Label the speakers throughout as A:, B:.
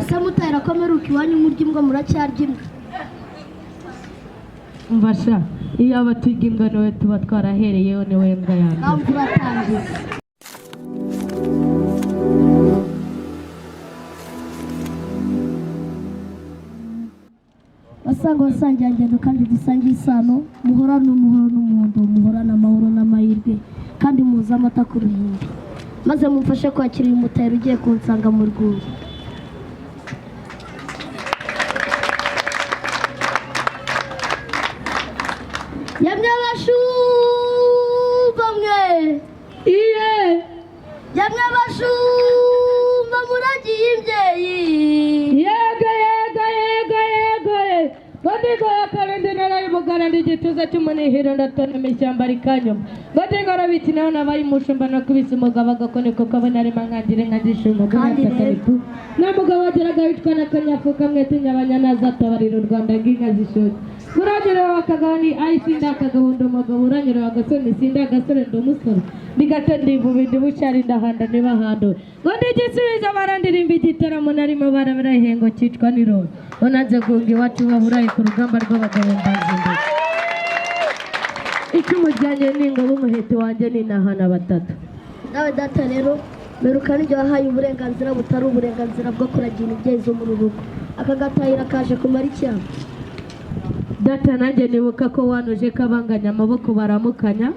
A: Ese mutahira ko mperuka iwanyu murya imbwa, muracyarya imbwa?
B: Umva sha, iyo aba turya imbwa niwe tuba twarahereyeho, niwe mbwa ya mbere.
A: Nawe imvura uratangiye. Basanga basangira ngendo kandi dusangiye isano, muhorane umuhoro n'umuhondo, muhorane amahoro n'amahirwe, kandi muhuze amata ku ruhimbi, maze mumfashe kwakira uyu mutahira ugiye kunsanga mu rwuri. Yemwe bashumba mwe,
B: iye,
A: yemwe bashumba muragiye imbyeyi,
B: yego yego yego yego, ngo ndigoye akarindi narayimugara, ndi igituza cy'umunihiro, ndatonoma ishyamba rikanyuma, ngo ndingora bikinaho nabaye umushumba, nakubise umugabo agakoni kuko abona arimo nkangira inka ndishima.
A: Kandi rero-
B: Nta mugabo wageraga wicwa n'akanyafu kamwe tinyabanyana zatabarira u Rwanda rw'inka zishoje. Uranyura akagabo ni ayi, sinda akagabo ndi umugabo, uranyura agasoni sinda agasore ndi umusore, ndi gato ndi ivubi ndi bucyari ndahanda ntibahandure, ngo ndi igisubizo barandirimba igitaramo narimo barabarahengo cyicwa n'irondo, ngo nanze guhunga iwacu baburaye ku rugamba rw'abagabo mbanza imbere, icumu ryanjye ni ingabo, umuheto wanjye ni inahana batatu.
A: Nawe data rero mperuka n'ibyo wahaye uburenganzira butari uburenganzira bwo kuragira imbyeyi zo muri uru rugo, aka gatahira kaje kumara icyaha.
B: Data, nanjye nibuka ko wanuje ko abanganya amaboko baramukanya,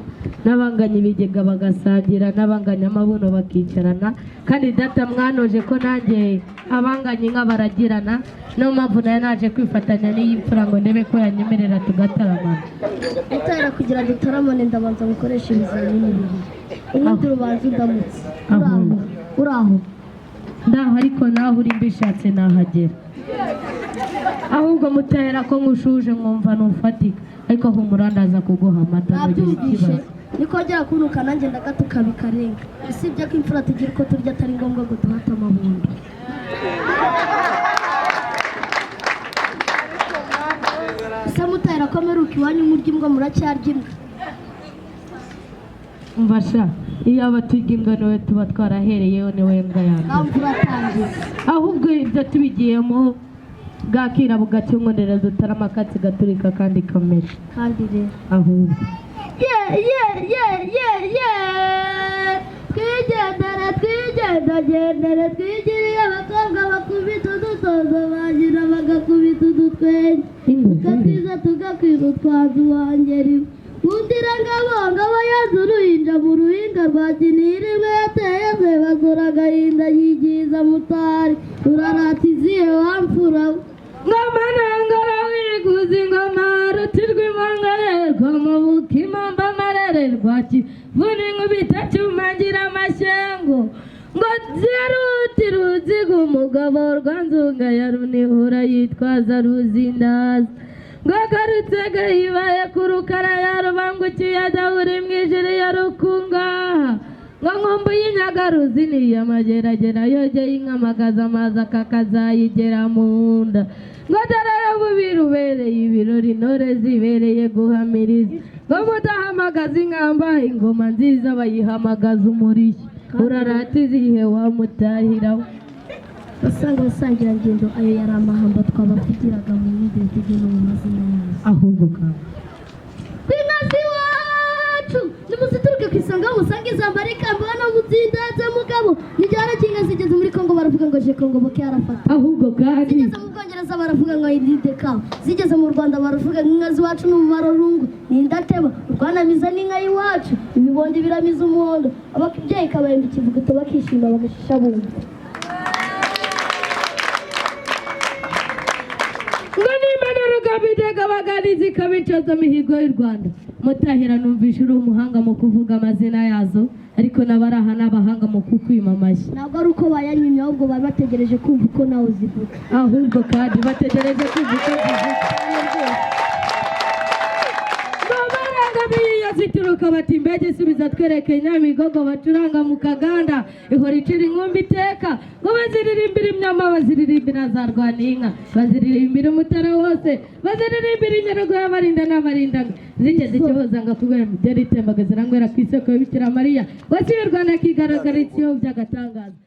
B: n'abanganya ibigega bagasangira, n'abanganya amabuno bakicarana. Kandi data, mwanoje ko nanjye abanganya inka baragirana, niyo mpamvu nayo naje kwifatanya n'iyi mfura ngo ndebe ko yanyemerera tugataramana.
A: Mutahira, kugira ngo utaramane ndabanza gukoresha ibizamini bibiri, ubundi urubanza undamutse. Uraho, uraho?
B: Ndaho, ariko naho uri mbishatse nahagera. Ahubwo mutera ko nkushuje nkumva ntufatika, ariko humura ndaza kuguha amata ntugire
A: Nabyumvishe.
B: ikibazo.
A: Nikongera kunuka nanjye ndagatuka bikarenga, usibye ko imfura tugira uko turya, atari ngombwa ngo duhate amabundo. Ese mutahira ko mperuka iwanyu murya imbwa, muracyarya imbwa?
B: Umva sha, iyo aba turya imbwa niwe tuba twarahereyeho, niwe mbwa ya mbere.
A: Nawe imvura uratangiye.
B: Ahubwo ibyo tubigiyemo bwakira bugacya, umwondereza dutarama akatsi gaturika kandi kamera.
A: Kandi rero,
B: Ahubwo
A: ye ye ye ye ye, twigendere, twigendagendere, twigiriye abakobwa bakubita udutozo, bagira bagakubita udutwenge, tukatwiza tugakwiza utwanzu wangeri nkundira ngabo ngabo yanze uruhinja mu ruhinga rwa kinira, imwe yateye sebazura agahinda yigiza mutari, urarata izihe wamfura we?
B: Ngoma ntangara wiguza ingoma, ruti rw'imangarerwa amabuka imamba amarererwa kivuna inkubita cyumangira amashyengo, ngo ziruti ruziga umugabo rwa nzunga ya runihura yitwaza ruzindaza, ngo agarutse gahibaye ku rukara ya rubangukiye adahuri mu ijuru ya rukungaha, ngo nkumbuye inyagaruzi niyo amageragera yogeye inka amagaza amazi akakazayigera mu nda, ngo dore bubi rubereye ibirori, intore zibereye guhamiriza, ngo mudahamagaza inkamba, ingoma nziza bayihamagaza umurishyo. Urarata izihe wamutahira we?
A: Basanga basangirangendo, ayo yari amahamba twabavugiraga mu myumvire tujye no mu mazina yazo.
B: Ahubwo kandi,
A: Kw'inka z'iwacu nimuzituruke ku isonga, musange izamba rikamba hano mutsindaza mugabo n'igihe cy'inka zigeze muri Kongo baravuga ngo je Kongo boke arafata.
B: Ahubwo kandi,
A: Zigeze mu Bwongereza baravuga ngo iride kawa, zigeze mu Rwanda baravuga ngo inka z'iwacu ni umumararungu ni indatema urwanamiza n'inka y'iwacu, ibibondi biramiza umuhondo, ababyeyi kabahemba ikivuguto bakishima bagashisha bumva.
B: Ngo nimba n'urugamba iteka baganizi ikabicoza mihigo y'u Rwanda. Mutahira, numvishe uri umuhanga mu kuvuga amazina yazo, ariko n'abaraha n'abahanga mu kukwima amashyi.
A: Ntabwo ari uko bayanyimye, ahubwo bari bategereje kumva uko nawe uzivuga.
B: Ahubwo kandi bategereje kumva uko zivuga, ngo barangamiye iyo zituruka bati mbege subiza twereke nyamigogo bacuranga mu kaganda ihora icira inkumbi iteka, ngo baziririmbira imyama, baziririmbira za rwaninka, baziririmbira umutara wose, baziririmbira inyarugo y'abarinda n'abarinda zigeze ikiboza ngo kubera imigeri itembaga zirangwera ku isoko ya Bikira Mariya wasiye u Rwanda kigaragara ikiyo by'agatangaza.